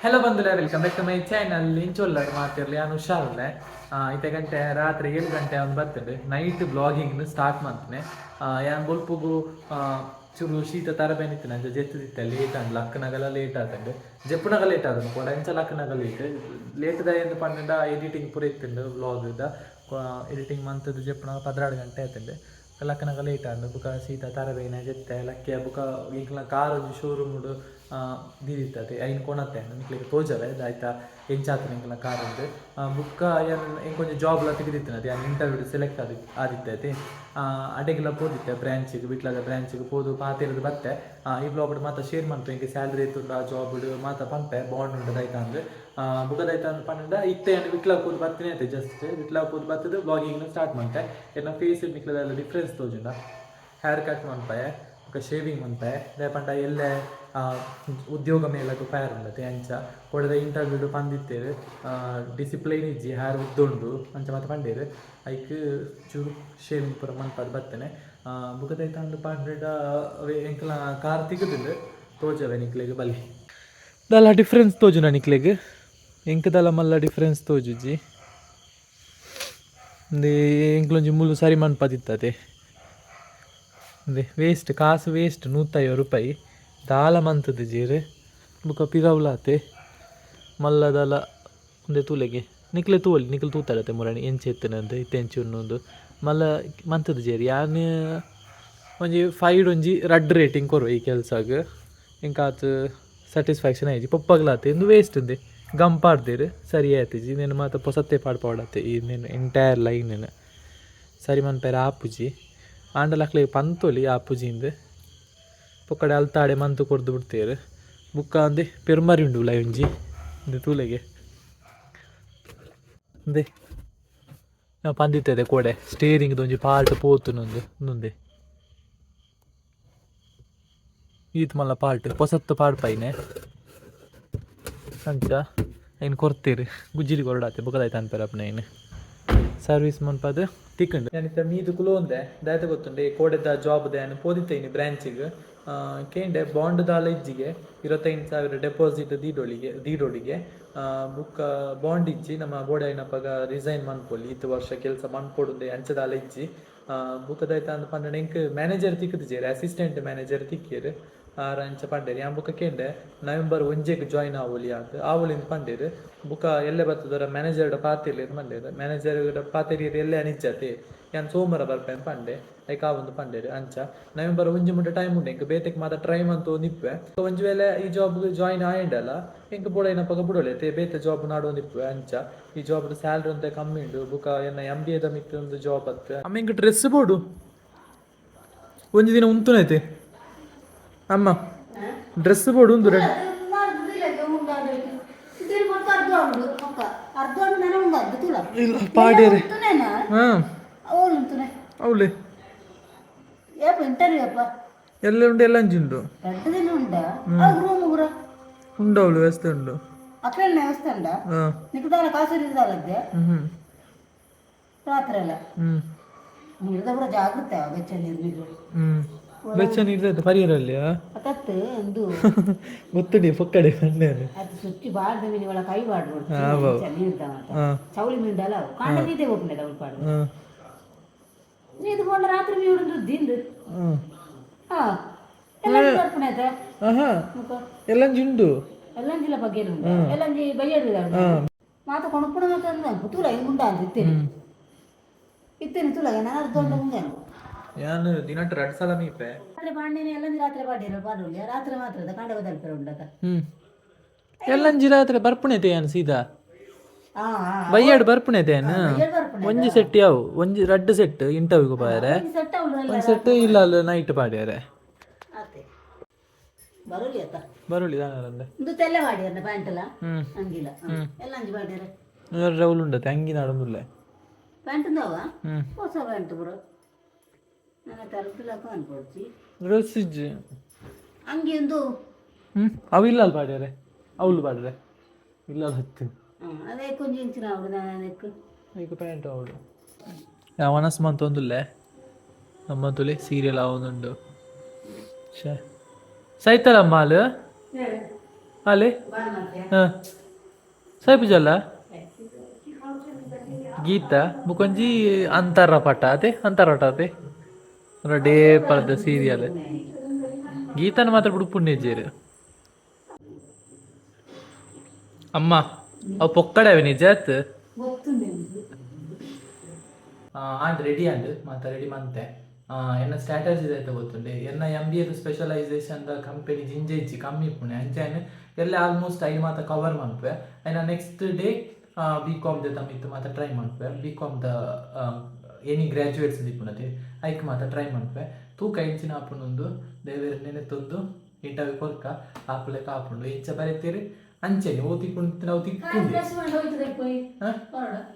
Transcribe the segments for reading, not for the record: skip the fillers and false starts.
Hello ಬಂಧುಲೆ, welcome back to my channel. ಇಂಚೊಲ್ಲರ್ ಮಾತಿರ್ಲಿ, ನಾನು ಹುಷಾರುಲ್ಲೆ. ಇತ್ತೆ ಗಂಟೆ ರಾತ್ರಿ 7 ಗಂಟೆ ಅವ್ನು ಬರ್ತದೆ. ನೈಟ್ ಬ್ಲಾಗಿಂಗ್ ಸ್ಟಾರ್ಟ್ ಮಾಡ್ತೇನೆ. ಯಾನ್ ಬೊಲ್ಪುಗು ಚೂರು ಶೀತ ತರಬೇನಿತ್ತು, ನಂಜ ಜೆತ್ತದಿತ್ತೆ. ಲೇಟ್ ಅಂದ್ ಲಕ್ಕನಗಲ ಲೇಟ್ ಆತಂಡು, ಜೆಪ್ಪುನಗ ಲೇಟ್ ಆತಂಡು ಕೂಡ. ಎಂಚ ಲಕ್ಕನಗ ಲೇಟ್ ಲೇಟ್ ದ ಎಂದು ಪಂಡ, ಎಡಿಟಿಂಗ್ ಪೂರ ಇತ್ತುಂಡು. ವ್ಲಾಗ್ದ ಎಡಿಟಿಂಗ್ ಮಂತದ್ದು ಜೆಪ್ಪುನಗ 12 ಗಂಟೆ ಆತಂಡು. ಲಕ್ಕನಗ ಲೇಟ್ ಆಂಡ್. ಬುಕ ಶೀತ ತರಬೇನೆ ಜೆತ್ತೆ ಲಕ್ಕೆ. ಬುಕ ಎಂಕ್ಲ ಕಾರ್ ಒಂಜಿ ಶೋರೂಮ್ ದೀದಿತ್ತತೆ, ಐನ್ ಕೊನತ್ತೆ. ನಿಕ್ಲೆಗ್ ತೋಜವೆ ಆಯ್ತಾ ಎಂಚಾತನ ಎಂಕ್ಲ ಕಾರ್ ಉಂಡು. ಬುಕ್ಕ ಯಾನ್ ಎಂಕೊಂಜಿ ಜಾಬ್ಲ ತೆಗೆದಿತ್ತಿನತೆ. ಯಾನ್ ಇಂಟರ್ವ್ಯೂ ಸೆಲೆಕ್ಟ್ ಆದಿ ಆದಿತ್ತೈತೆ. ಅಡೆಗೆಲ್ಲ ಪೋದಿತ್ತೆ ಬ್ರ್ಯಾಂಚಿಗೆ, ವಿಟ್ಲದ ಬ್ರ್ಯಾಂಚಿಗೆ ಪೋದು ಪಾತೆರ್ದು ಬತ್ತೆ. ಈ ಬ್ಲಾಗ್ ಮಾತ ಶೇರ್ ಮನ್ಪೆ. ಎಂಕ್ ಸ್ಯಾಲ್ರಿ ಇತ್ತುಂಡು, ಆ ಜಾಬ್ ಮಾತ ಪನ್ಪೆ, ಬಾಂಡ್ ಉಂಡು ದೈತ ಅಂದ್. ಬುಕ್ಕ ದೈತ ಅಂದ್ ಪಂಡ, ಇತ್ತೆ ಯಾನ್ ವಿಟ್ಲ ಪೋದು ಬತ್ತಿನ ಐತೆ. ಜಸ್ಟ್ ವಿಟ್ಲ ಪೋದು ಬತ್ತದು ಬ್ಲಾಗಿಂಗ್ ಸ್ಟಾರ್ಟ್ ಮಂತೆ. ಎನ್ನ ಫೇಸ್ ನಿಕ್ಲೆದೆಲ್ಲ ಡಿಫ್ರೆನ್ಸ್ ತೋಜುಂಡ? ಹೇರ್ ಕಟ್ ಮನ್ಪೆ, ಬೊಕ್ಕ ಶೇವಿಂಗ್ ಮನ್ಪೆ. ದಾಯೆ ಪಂಡ ಎಲ್ಲೆ ಉದ್ಯೋಗ ಮೇಳಗ್ ಫೈರ್ ಉಂಡತೆ. ಅಂಚ ಕೊಡದ ಇಂಟರ್ವ್ಯೂಡ್ ಪಂದಿತ್ತೇರು, ಡಿಸಿಪ್ಲೈನ್ ಇಜ್ಜಿ, ಹೇರ್ ಉದ್ದುಂಡು ಅಂಚ ಮಾತ ಪಂಡೇರು. ಐಕ್ ಚೂರು ಶೇವಿಂಗ್ ಪೂರ ಮನ್ಪಾದ್ ಬತ್ತೇನೆ. ಬೊಕ್ಕ ದಾಯ್ತ ಅಂದ್ ಪಂಡ, ಅವೇ ಎಂಕ್ಲ ಕಾರ್ ತಿಕ್ಕುದುಂಡು, ತೋಜವೆ ನಿಕ್ಲೆಗ್ ಬಲಿ. ದಾಲ ಡಿಫ್ರೆನ್ಸ್ ತೋಜುನ ನಿಕ್ಲೆಗ್? ಎಂಕ್ ದಾಲ ಮಲ್ಲ ಡಿಫ್ರೆನ್ಸ್ ತೋಜುಜಿ. ಇಂದೇ ಎಂಕ್ಲೊಂಜಿ ಮುಳ್ಳು ಸರಿ ಮನ್ಪದಿತ್ತದೆ. ಇಂದೆ ವೇಸ್ಟ್, ಕಾಸು ವೇಸ್ಟ್. 150 ರೂಪಾಯಿ ದಾಲ ಮಂತದ ಜೀರು. ಬೊಕ ಪಿರವುಲಾತೆ ಮಲ್ಲ ದಾಲ. ಉಂದೆ ತೂಲೆಗೆ ನಿಕ್ಲೆ ತೂವೊಲಿ, ನಿಕ್ಲು ತೂತಾರತೆ ಮುರಣಿ ಎಂಚ ಇತ್ತನಂದು, ಇತ್ತೆ ಎಂಚ ಉಂಡು. ಮಲ್ಲ ಮಂತದ ಜೇರು. ಯಾನ್ ಒಂಜಿ ಫೈವ್ ಒಂಜಿ ರಡ್ಡ್ ರೇಟಿಂಗ್ ಕೊರು ಈ ಕೆಲ್ಸಗ್. ಎಂಕಾತ್ ಸ್ಯಾಟಿಸ್ಫ್ಯಾಕ್ಷನ್ ಆಯ್ಜಿ. ಪೊಪ್ಪಗ್ಲಾತೆ ಇಂದು ವೇಸ್ಟ್. ಇಂದೆ ಗಮ್ ಪಾಡ್ದೇರು, ಸರಿ ಆಯ್ತಿಜಿ. ನೇನು ಮಾತ ಪೊಸತ್ತೆ ಪಾಡ್ಪಾಡತ್ತೆ. ಈ ನೇನು ಎಂಟೈರ್ ಲೈನ್ ಸರಿ ಮನ್ಪೆರೆ ಆಪುಜಿ. ಆಂಡಲ ಅಕ್ಲೆಗ್ ಪಂತೊಲಿ ಆಪುಜಿ ಇಂದು. ಪೊಕ್ಕಡೆ ಅಲ್ತಾಡೆ ಮಂತು ಕೊರ್ದು ಬಿಡ್ತೇರು. ಬುಕ್ಕ ಅಂದೆ ಪೆರ್ಮರಿ ಉಂಡು ಉಲಾಯಿ ಒಂಜಿ. ಇಂದು ತೂಲೆಗೆ. ಇಂದೆ ನಾ ಪಂದಿತ್ತದೆ ಕೋಡೆ, ಸ್ಟೇರಿಂಗ್ ಒಂಜಿ ಪಾರ್ಟ್ ಪೋತುನೊಂದು ಮುಂದೆ. ಈತ್ ಮಲ್ಲ ಪಾರ್ಟ್ ಪೊಸತ್ತು ಪಾಡ್ಪೈನೆ. ಅಂಚ ಐನ್ ಕೊರ್ತೀರಿ, ಗುಜ್ಜಿಲಿ ಕೊರಡಾತೆ. ಬೊಕದಾಯ್ತು ಅನ್ಪೆರ್ ಅಪ್ನ. ಐನ್ ಸರ್ವಿಸ್ ಮನ್ಪದು ತಿಕ್ಕಂಡು. ಯಾನ್ ಇತ್ತೆ ಮೀದು ಕುಲೋಂದೆ. ದಾಯೆ ಗೊತ್ತುಂಡೆ? ಕೋಡೆದ ಜಾಬ್ ಯಾನ್ ಪೋದಿತ್ತೈನಿ ಬ್ರಾಂಚಿಗ್. ಕೇಂಡೆ, ಬಾಂಡ್ ದಾಲ ಇಜ್ಜಿಗೆ, 25,000 ಡೆಪಾಸಿಟ್ ದೀಡೋಳಿಗೆ ದೀಡೋಳಿಗೆ. ಬುಕ್ಕ ಬಾಂಡ್ ಇಜ್ಜಿ, ನಮ್ಮ ಬೋಡೆ ಆಯ್ನಪಗ ರಿಸೈನ್ ಮನ್ಪೊಲಿ, ಈತ್ ವರ್ಷ ಕೆಲಸ ಮನ್ಪೊಡುಂದೆ ಅಂಚ ದಾಲ ಇಜ್ಜಿ. ಬುಕ್ಕ ದಾಯ್ತ ಅಂದ್ ಪಂಡ, ಎಂಕ್ ಮ್ಯಾನೇಜರ್ ತಿಕ್ಕುದಿಜೆರ್, ಅಸಿಸ್ಟೆಂಟ್ ಮ್ಯಾನೇಜರ್ ತಿಕ್ಕಿಯೆರ್. ಆರ್ ಅಂಚ ಪಂಡೇರ್. ಯಾನ್ ಬುಕ್ಕ ಕೇಂಡೆ, ನವೆಂಬರ್ 1ಕ್ಕೆ ಜಾಯ್ನ್ ಆವೊಲಿ ಅಂದ್. ಆವೊಲಿ ಅಂದ್ ಪಂಡೇರ್. ಬುಕ್ಕ ಎಲ್ಲೆ ಬತ್ತದರ ಮ್ಯಾನೇಜರ್ಡ ಪಾತೆರ್ಲಿ ಅಂದ್ ಪಂಡೇರ್. ಮ್ಯಾನೇಜರ್ ಪಾತೆರಿಯೆರ್, ಎಲ್ಲೆ ಅನಿಜ್ಜತೆ, ಯಾನ್ ಸೋಮವಾರ ಬರ್ಪೆ ಅಂದ್ ಪಂಡೆ. ಐಕ್ ಆವೊಂದು ಪಂಡೇರ್. ಅಂಚ ನವೆಂಬರ್ 1 ಮುಟ್ಟ ಟೈಮ್ ಉಂಡು. ಎಂಕ್ ಬೇತೆಕ್ ಮಾತ ಟ್ರೈ ಮಂತೊಂದಿಪ್ಪೆ. ಒಂಜಿ ವೇಳೆ ಈ ಜಾಬ್ ಜಾಯ್ನ್ ಆಯಿಂಡಲ, ಎಂಕ್ ಬೋಡಾಯಿನಪಗ ಬುಡೊಲಿ ಅತೆ, ಬೇತೆ ಜಾಬ್ ನಾಡೊಂದಿಪ್ಪೆ. ಅಂಚ ಈ ಜಾಬ್ ಸ್ಯಾಲ್ರಿ ಒಂತೆ ಕಮ್ಮಿ ಉಂಡು. ಬುಕ್ಕ ಎನ್ನ ಎಂ.ಬಿ.ಎ ದ ಮಿತ್ತ್ ಒಂದು ಜಾಬ್ ಅತ್ತೆ. ಅಮ್ಮ, ಎಂಕ್ ಡ್ರೆಸ್ ಬೋಡು. ಒಂಜಿ ದಿನ ಉಂತುನೈತೆ ಅಮ್ಮ, ಡ್ರೆಸ್ ಬೋಡು ಉಂದು ರೆಡ್. ಇಲ್ಲ ಪಾಡೇರೆ. ಹಾಂ, ಅವಳೆ. ಇಂಟರ್ವ್ಯೂ ಅಪ್ಪ. ಎಲ್ಲ ಉಂಡು, ಎಲ್ಲ ಅಂಚಿ ಉಂಡು. 2 ದಿನ ಉಂಡ ರೂಮ್ ಪೂರ? ಉಂಡು, ಅವಳು ವ್ಯವಸ್ಥೆ ಉಂಡು. ಅಕ್ಲೆನ ವ್ಯವಸ್ಥೆ ಉಂಡ? ಹಾಂ. ನಿಕ್ಕದಾಲ ಕಾಸು ಇದ್ದಾಲದ್ದೆ? ಹ್ಞೂ. ರಾತ್ರಿ ಎಲ್ಲ. ಹ್ಞೂ. ನೀರ್ದ ಪೂರ ಜಾಗೃತೆ, ಬೆಚ್ಚ ನೀರು ನೀರು. ಹ್ಞೂ, ಬೆಚ್ಚ ನೀರು ಪರಿಯರಲ್ಲಿ. ಅತತ್ತು ಒಂದು. ಗೊತ್ತುಂಡಿ, ಪೊಕ್ಕಡೆ ಬಂದೇನೆ. ಅದು ಸುಚ್ಚಿ ಬಾರ್ದ ಮೀನು ಒಳ ಕೈ ಬಾಡ್ದು ನೀರ್ದ ಮಾತ. ಚೌಳಿ ಮೀಂಡಲ್ಲ, ಕಾಂಡ ನೀದೆ ಹೋಗ್ನದ ಅವಳು ಪಾಡು. ನೀದು ಕೊಂಡ ರಾತ್ರಿ ಮೀನು ದಿಂದು. ಹಾ, ಎಲ್ಲ ಬರ್ಪುಣೆ ಆಯ್ತಾ? ಆಹಾ. ಮುಖ. ಎಲ್ಲಂಜಿ ಉಂಡು. ಎಲ್ಲಂಜಿಲ ಬಗ್ಗೆ ಉಂಡು, ಎಲ್ಲಂಜಿ ಬಯ್ಯಡು. ಮಾತ ಕೊಣಪುಣ ಮಾತ ತೂಲ ಉಂಡ ಅಂತ ಇತ್ತೇನೆ ಇತ್ತೇನೆ. ತುಲ ನಾನು ಅರ್ಧ ಉಂಡೇನು. ಯಾನು ದಿನಟ್ ರಡ್ ಸಲ ಮೀಪೆ. ರಾತ್ರಿ ಪಾಂಡೇನೆ, ಎಲ್ಲಂಜಿ ರಾತ್ರಿ ಪಾಡೇರು ಪಾಡೋಲಿ. ರಾತ್ರಿ ಮಾತ್ರ ಕಾಂಡ ಬದಲ್ಪೆರ ಉಂಡತ. ಹ್ಞೂ, ಎಲ್ಲಂಜಿ ರಾತ್ರಿ ಬರ್ಪುಣೆತೆ ಯಾನು ಸೀದಾ. ಹಾ ಹಾ. ಬಯ್ಯಾಡು ಬರ್ಪುಣೆತೆ ಯಾನು. ಬರ್ಪುಣೆ. ಒಂಜಿ ಸೆಟ್ ಯಾವು, ಒಂಜಿ ರಡ್ಡ್ ಸೆಟ್ ಇಂಟರ್ವ್ಯೂಗೆ ಪಾಯರೆ. ಸೆಟ್ ಅವಳು. ಒಂಜಿ ಸೆಟ್ ಇಲ್ಲ, ಅಲ್ಲ ನೈಟ್ ಪಾಡ್ಯಾರೆ. ಆತೆ ಬರೋಲಿ ಆತ. ಬರೋಲಿ ದಾನರಂದೆ. ಇಂದು ತೆಲ್ಲೆ ಮಾಡಿಯರ್ನ ಪ್ಯಾಂಟಲ? ಹ್ಞೂ. ಅಂಗಿಲ ಎಲ್ಲ ಅಂಜಿ ಮಾಡಿಯರ. ರೌಲ್ ಉಂಡತೆ, ಅಂಗಿ ನಾಡೊಂದುಲ್ಲೆ. ಪ್ಯಾಂಟ್ ಉಂದವ? ಹ್ಞೂ. ಹೊಸ ಪ್ಯಾಂಟ್ ಪೂರ ನನ್ನ ತರಪಿಲಕ್ಕ ಅನ್ಕೊಡ್ಚಿ. ಡ್ರೆಸ್ ಇಜ್ಜಿ. ಅಂಗಿ ಒಂದು. ಹ್ಞೂ, ಅವು ಇಲ್ಲ ಅಲ್ಲ ಪಾಡ್ಯಾರೆ, ಅವಳು ಪಾಡ್ರೆ ಇಲ್ಲ ಹತ್ತು. ಹಾಂ, ಅದೇ ಕೊಂಚ ಇಂಚಿನ ಅವಳು ನಾನು. ಈಗ ಪ್ಯಾಂಟ್ ಅವಳು ವನಸ್ ಮಂತೊಂದುಲ್ಲೆ. ನಮ್ಮ ತುಲೆ ಸೀರಿಯಲ್ ಆವೊಂದುಂಡು. ಶೇ ಸೈತಲಮ್ಮ ಅಲ್. ಅಲೆ. ಹಾಂ, ಸೈಪುಜಲ್ಲ ಗೀತಾ ಮುಕೊಂಜಿ ಅಂತರ ಪಟ ಅದೇ ಅಂತರ ಪಟ ಅದೇ ಡೇ ಪರದ ಸೀರಿಯಲ್. ಗೀತನ ಮಾತ್ರ ಬಿಡುಪುಂಡಿಜ್ಜೇರು ಅಮ್ಮ. ಅವು ಪೊಕ್ಕಡೆ ಅವೆ ನಿಜ ಆತ್. ಗೊತ್ತುಂಡೆ. ಆಂಡ್ ರೆಡಿ ಆಂಡ್ ಮಾತ ರೆಡಿ ಮಂತೆ. ಎನ್ನ ಸ್ಟ್ರಾಟಜಿ ಆಯ್ತ ಗೊತ್ತುಂಡೆ? ಎನ್ನ ಎಂ ಬಿ ಎದ ಸ್ಪೆಷಲೈಸೇಷನ್ the company ಜಿಂಜ ಇಜ್ಜಿ, ಕಮ್ಮಿ ಇಪ್ಪುಣೆ. ಅಂಚೆನೆ ಎಲ್ಲ ಆಲ್ಮೋಸ್ಟ್ ಐನ್ ಮಾತ ಕವರ್ ಮನ್ಪೆ. ಐನ ನೆಕ್ಸ್ಟ್ ಡೇ ಬಿ ಕಾಮ್ ದ ತಮಿತ್ ಮಾತ ಟ್ರೈ ಮನ್ಪೆ. B Com the any graduates ಇಪ್ಪುನತೆ, ಐಕ್ ಮಾತ ಟ್ರೈ ಮನ್ಪೆ. ತೂಕ ಎಂಚಿನ ಆಪುಂಡು. ದೇವೆರ್ ನೆನೆತೊಂದು ಇಂಟರ್ವ್ಯೂ ಕೊರ್ಕ, ಆಪುಲೆಕ ಆಪುಂಡು. ಎಂಚ ಬರೆತೀರಿ ಅಂಚೆನೆ ಓ ತಿಕ್ಕುಂಡು, ನಾವು ತಿಕ್ಕುಂಡು.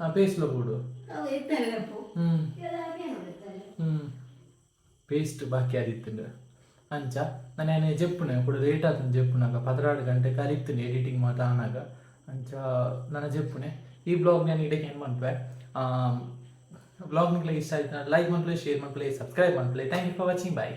ಹಾಂ, ಪೇಸ್ಲ ಬೋಡು. ಹ್ಞೂ ಹ್ಞೂ ಪೇಸ್ಟ್ ಬಾಕಿ ಆದಿತ್ತುಂಡು. ಅಂಚ ನಾನು ಜೆಪ್ಪುನೆ ಕೂಡ ಲೇಟ್ ಆತುಂಡು. ಜೆಪ್ಪುನಾಗ 12 ಗಂಟೆ ಕಲಿತ್ತೀನಿ, ಎಡಿಟಿಂಗ್ ಮಾತ ಆನಾಗ. ಅಂಚ ನನ್ನ ಜೆಪ್ಪುನೆ. ಈ ಬ್ಲಾಗ್ ನಾನು ಇಡಕ್ಕೆ ಏನು ಮನ್ಪೆ. ಬ್ಲಾಗ್ ನಿಮ್ಗೆ ಇಷ್ಟ ಆಯ್ತು ಲೈಕ್ ಮನ್ಪುಲೆ, ಶೇರ್ ಮನ್ಪುಲೆ, ಸಬ್ಸ್ಕ್ರೈಬ್ ಮನ್ಪುಲೆ. Thank you for watching, bye.